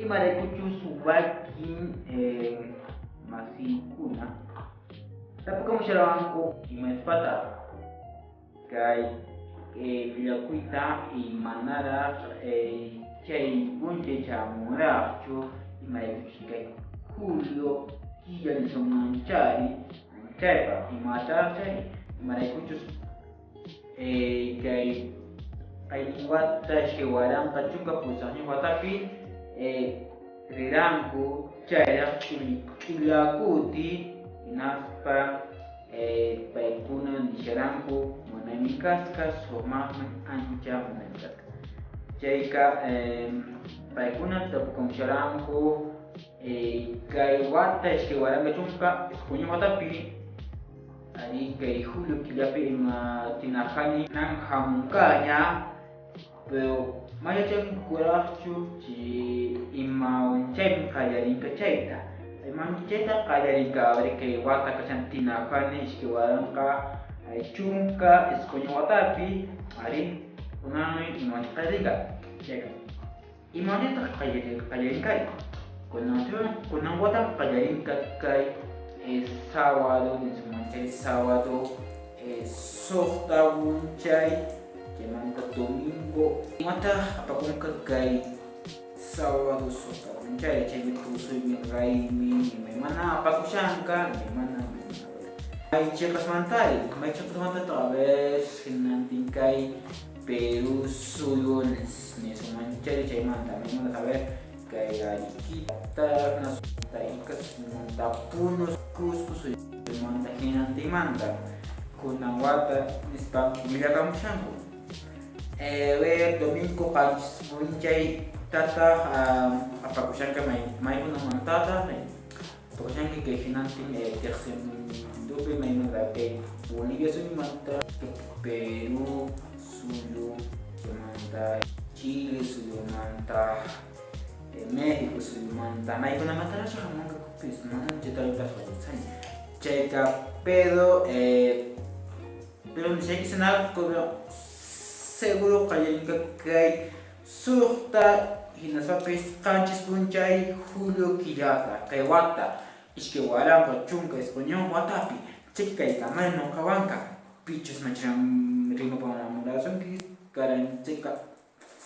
Imaraykuchus wakin masiykuna tapukamusharqanku imaspataq kay willakuyta manaraq chay p'unchay chamunraqchu, imaraykuchus kay julio killa nisunmanchari chaypaq imataq chay imaraykuchus kay qayllin wata 2018 watapi riranku chayraq ch'ullakuti hinaspa paykuna nisharanku munaymi kasqa sumaqmi ancha munaymi kasqa chayqa paykuna tapukamusharanku kay wata 2019 watapi arí kay julio killapi ima tinajani nan hamunkaña pero mayachankuraqchu chi ima chaymi qallarinka chayta ima chayta qallarinka ari kay wata kashan tinajani 2019 watapi ari kunanmi ima qallarinka chayka imanirtaq qallarinkari kunan watan qallarinka kay sábado nisunman sábado suqta p'unchay chaymanta domingo imataq apakunqa kay sábado suqta p'unchay chaymi tusuymi raymi imaymana apakushanqa imaymana may chiqasmantari may chiqasmantataq a ver hinantin kay Perú suyu nisunman chayri chaymanta maymanta a ver kay Arequipa, Ica suyumanta Puno, Cusco suyumanta hinantinmanta kunan wata nispa willakamushanku ver domingo qanchis p'unchay tataq apakushanka maykunamantataq apakushanka kay hinantin tiqsimundupi maymanta kay Bolivia suyumanta Perú suyu chaymanta Chile suyumanta México suyumanta maykunamantaraqchu hamunqakupis manan chaytapas yachani chayqa pero pero nisaykisanaqku seguro qallarinqa kay suqta hinaspapis qanchis p'unchay julio killata kay wata 2019 watapi chayki kaykamay nuqawanqa pichus manchana rimapamurasunki karanchika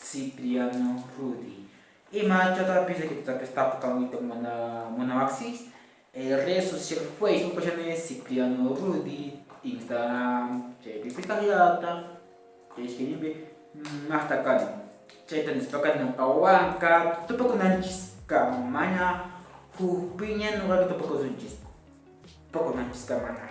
Cipriano Rudy ima chatapis tapis tapukamuyta munawaqsis redes social Facebook kashani Cipriano Rudy Instagram chaypi pitaqllataq chay iskayninpi maqta kani chayta nispaqa nuqawanqa tupakunanchiskamaña hukpiña nuqaqa tupakusunchis tupakunanchiskamaña.